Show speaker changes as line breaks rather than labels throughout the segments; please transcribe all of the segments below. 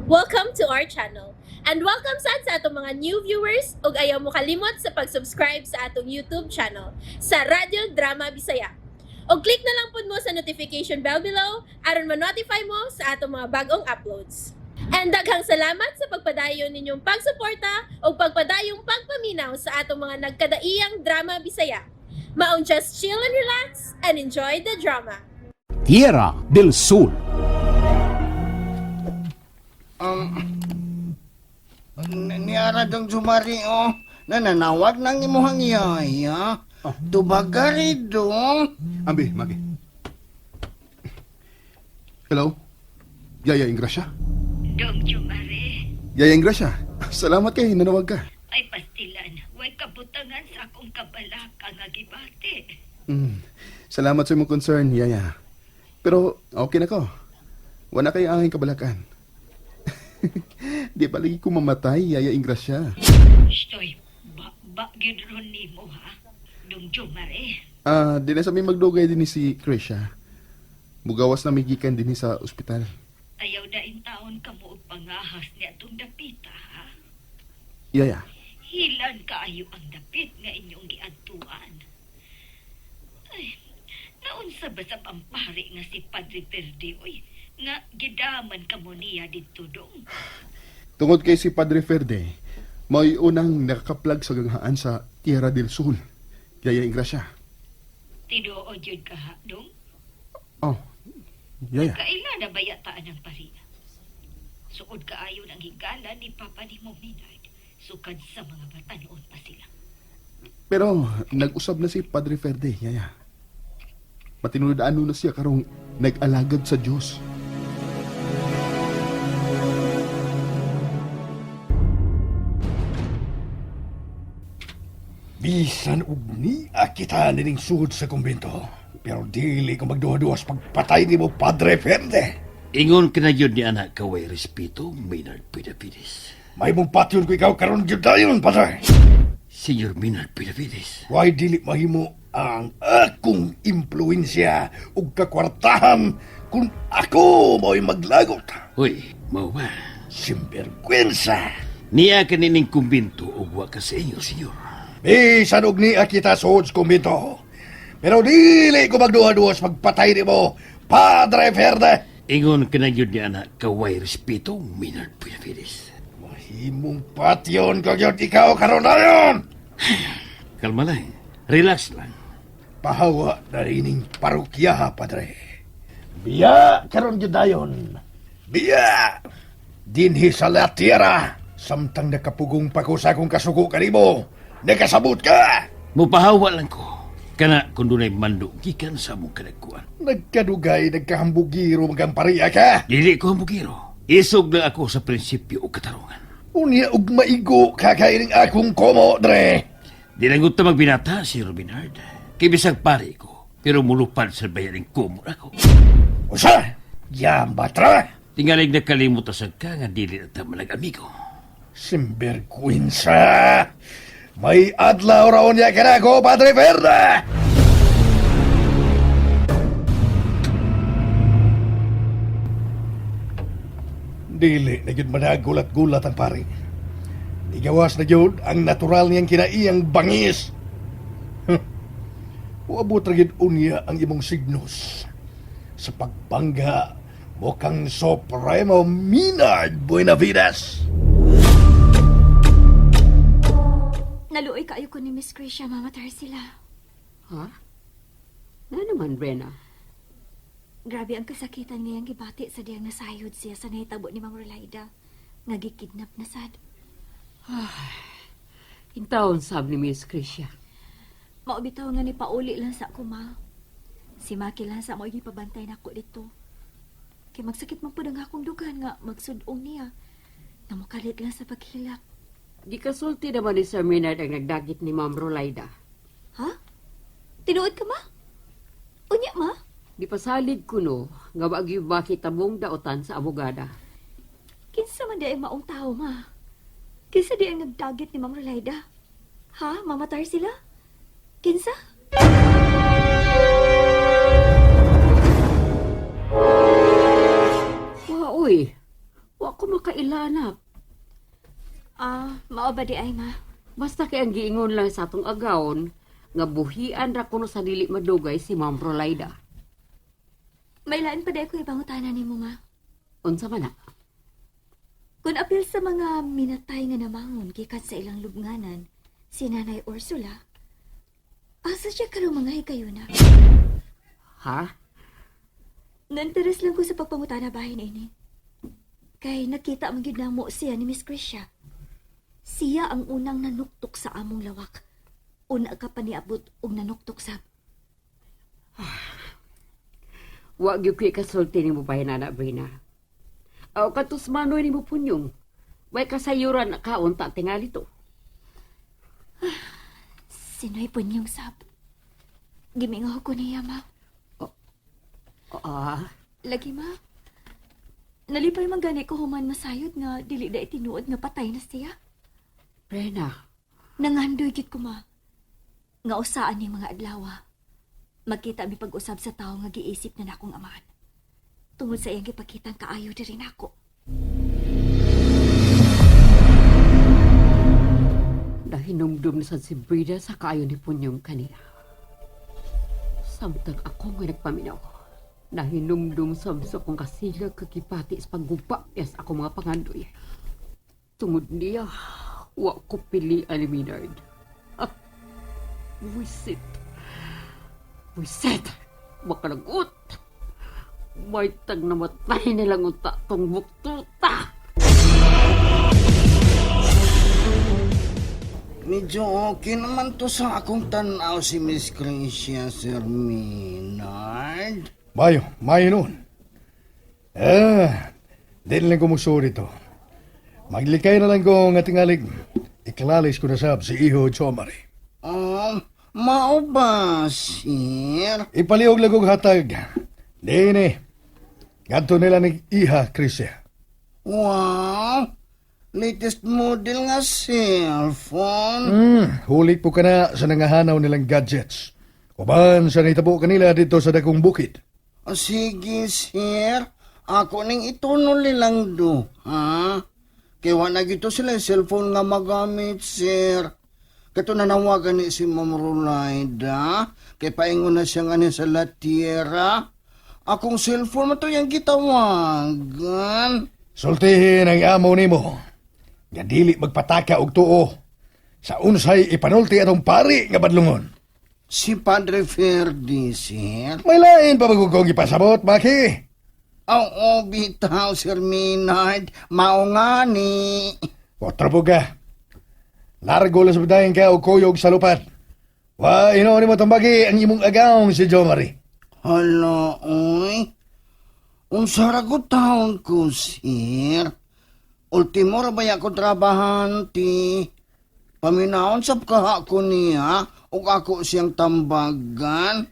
Welcome to our channel. And welcome sad sa atong mga new viewers ug ayaw mo kalimot sa pag-subscribe sa atong YouTube channel sa Radyo Drama Bisaya. Og click na lang pud mo sa notification bell below aron ma-notify mo sa atong mga bagong uploads. And daghang salamat sa pagpadayon ninyong pagsuporta ug pagpadayong pagpaminaw sa atong mga nagkadaiyang drama Bisaya. Maong just chill and relax and enjoy the drama.
Tierra del Sol.
Niara dong sumari, oh. Nananawag ng imuhang yaya. Tubagari dong.
Ambi, Maki. Hello? Yaya Ingracia?
Dong Jumare,
Yaya Ingracia, salamat kay nanawag ka.
ay pastilan, way kabutangan sa akong kabalaka nga gibati.
Salamat sa imong concern, Yaya. Pero okay na ko. Wala kay angay kabalakan. Di pa lagi ko mamatay, Yaya Ingracia.
Stoy, ba, ba gyud ron nimo ha? Dong Jumare,
Ah, di na sa mi magdugay din ni si Krisha. Mugawas na migikan din ni sa ospital.
Ayaw na taon ka mo og pangahas ni atong dapita ha?
Yaya,
Hilan kaayo ang dapit nga inyong giadtuan. Ay, naunsa ba sa pampari nga si Padre Verde oy, nga gidaman ka mo niya didto dong?
Tungod kay si Padre Ferde, may unang nakakaplag sa ganghaan sa Tierra del Sol. Yaya Ingracia.
Tinuod yun ka ha, dong?
Oh, Yaya.
Kaila na bayataan ang pari. Suod kaayo ang higala ni Papa ni mo Minard. Sukad sa mga bata noon pa sila.
Pero nag-usab na si Padre Ferde, Yaya. Matinudaan na siya karong nag-alagad sa Diyos.
Bisan og niya kita nining sugod sa kumbento. Pero dili ko magduha-duha sa pagpatay nimo, Padre Ferde.
Ingon ka na yun ni anak kaway respeto, Maynard Benavides.
May mong patyon ko ikaw karon gyud dayon, Padre.
Senyor Maynard Benavides,
Why dili mahimo ang akong impluensya ug kakwartahan kung ako mo'y maglagot.
Hoy, mao ba?
Simbergwensa.
Niya ka nining kumbinto ug wa ka sa inyo, senyor.
Bisan og niya kita suod sa kumbento. Pero dili ko magduha-duha sa pagpatay nimo, Padre Ferde.
Ingon ka na yun ni anak kaway respeto, Maynard Benavides.
Mahimong patyon ko gyud ikaw karon dayon.
Kalma lang. Relax lang.
Pahawa na rining parokya, ha, Padre. Biya karon gyud dayon. Biya! Dinhi sa La Tierra, samtang nakapugong pa ko sa akong kasuko kanimo, nakasabot ka!
Mupahawa lang ko. Kana kung dunay mando gikan sa among kadagkuan.
Nagkadugay, nagkahambugiro magampariya ka!
Dili ko hambugiro. Isog lang ako sa prinsipyo o katarungan.
Unya og maigo kakaining akong komo, Dre!
Di lang ta magbinata si Robinard. Kay bisag pare ko, pero mulupad sa bayaring kumor ako.
Usa! Yamba, tra!
Tingalig nakalimot sa ka nga dili na ta malag-amigo.
Simbergwensa! May adlaw raon niya ka na ako, Padre Verde! Dili na gyud managulat-gulat ang pare. Igawas na gyud ang natural niyang kinaiyang bangis. Huh. Uabot ra gyud unya ang imong signos sa pagbangga mo kang Supremo Minard Buenavides.
Naluoy kaayo ko ni Miss Krisha, Mama Tarsila.
Ha? Na naman, Brenna?
Grabe ang kasakitan ngayang gibati sa diyang nasayod siya sa nahitabo ni Ma'am Rolaida. Nga gikidnap na sad.
Intawon sab ni Miss Krisha.
Maubitaw nga ni pauli lang sa ako, ma. Si Maki lang sa mo gipabantay nako dito. Kay magsakit man pud ang akong dugan nga magsudong niya. Namukalit lang sa paghilak.
Gikasulti naman ni Sir Maynard ang nagdagit ni Ma'am Rolaida.
Ha? Tinuod ka, ma? Unya, ma?
Di pasalig kuno nga wa gyud makita mong daotan sa abogada.
Kinsa man di ay maong tao, ma? Kinsa di ang nagdagit ni Ma'am Rolaida? Ha? Mama Tarsila? Kinsa?
Wa uy. Wa ko makaila anak.
Ah, mao ba di ay, ma?
Basta kay ang giingon lang sa atong agawon nga buhian ra kuno sa dili madugay si Ma'am Rolaida.
May lain pa di ko ibangutana nimo, ma.
Unsa man na?
Kung apil sa mga minatay nga namangon gikan sa ilang lubnganan, si Nanay Ursula, asa siya karon mga higayuna?
Ha?
Nanteres lang ko sa pagpangutana bahin ini. Kay nakita man gyud namo siya ni Miss Krisha. Siya ang unang nanuktok sa among lawak. Una ka pa niabot og nanuktok sab.
Wa gyud ko'y kasulti nimo bahin ana Brina. Aw katus manoy nimo punyong. Way kasayuran na kaunta tingali to.
Sinoy punyong sab. Gimingaw ko niya, ma.
Ah,
Lagi, ma. Nalipay man gani ko human masayod nga dili da tinuod nga patay na siya.
Brina.
Nangandoy gid ko, ma. Nga usaan ni mga adlawa. Magkita mi pag-usab sa tawo nga giisip na nakong amahan. Tungod sa iyang gipakitang kaayo diri nako.
Nahinumdum na sad si Brida sa kaayo ni Punyong kanina. Samtang ako nga nagpaminaw, nahinumdum sab sa kong kasilag kagipati sa pagguba yes ako mga pangandoy. Tungod niya, wa ko pilian ni Minard. Ah, buwisit. Buwisit! Makalagot! May tag namatay nilang unta tong buktuta!
Medyo okay naman to sa akong tanaw si Miss Gracia, Sir Maynard.
Mayo, mayo noon. Ah, di na lang ko musuri to. Maglikay na lang ko nga tingalig. Iklalis ko na sab si Iho Chomari.
Oh, mao ba, sir?
Ipalihog lang kong hatag. Dini. Gadto nila ni Iha Krisia.
Wow, latest model nga cellphone.
Huli po ka na sa nangahanaw nilang gadgets. Uban sa nitabo kanila dito sa dakong bukid.
O, sige, sir. Ako ning itunol nilang do, ha? Kaya wala gito sila yung cellphone nga magamit, sir. Kato nanawagan ni si Ma'am Rolaida. Kay paingon na siya nga ni sa La Tierra. Akong cellphone mo to yung gitawagan.
Sultihin ang amo nimo. Nga dili magpataka og tuo. Sa unsay ipanulti atong pari nga badlungon.
Si Padre Ferdi, sir.
May lain pa bagong ipasabot, Maki.
Oo, bitaw, Sir Maynard. Mao nga ni.
Otro po ka. Largo lang sa bidayan ka o kuyog sa lupad. Wa, inoon mo tambagi ang imong agawng si Jo Marie.
Hala, oy. Unsa ra ko taon ko, sir? Ultimo ra ba ako trabahante? Paminaon sab kaha ko niya ug ako siyang tambagan.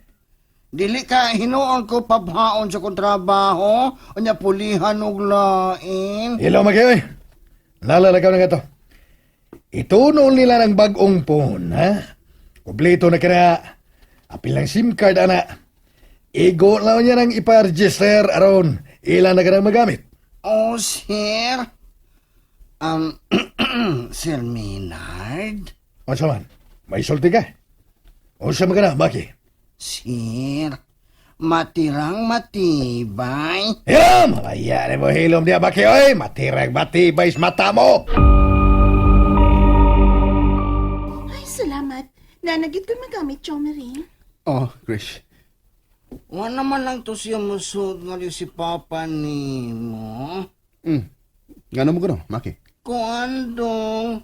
Dili ka hinuon ko pabhaon sa kong trabaho, unya pulihan og lain.
Hello, Maki, oy. Nalalagaw na nga to. Itunol nila ng bagong phone, ha? Kompleto na kaya. Apil ng SIM card, ana. Igo lang niya ng ipa-register aron ilan na ka nang magamit.
Oh, sir. Sir Maynard?
O sa man, may sulti ka. O sa man ka na, Maki.
Sir, matirang matibay.
Hilom! Ayan mo hilom niya, Maki, oy! Matirang matibay sa mata mo!
Ay, salamat. Nanagit ko magamit, Chomery.
Oh, Krish.
Wa naman lang to siya musuot nga si Papa nimo.
Ngano mo gano, Maki?
Kuandong,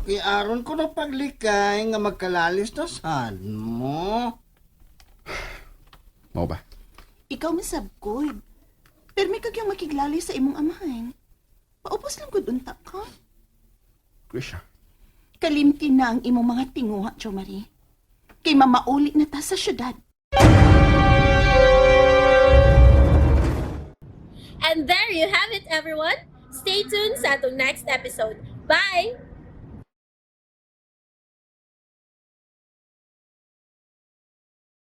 kay aron ko na paglikay nga magkalalis na sad mo.
Mao ba?
Ikaw masabkod. Pero may kagyang makiglali sa imong amahan. Paupos lang gud unta ka.
Krish.
Kalimti na ang imong mga tinguha, Chomary. Kay mamauli na ta sa syudad.
And there you have it, everyone. Stay tuned sa atong next episode. Bye!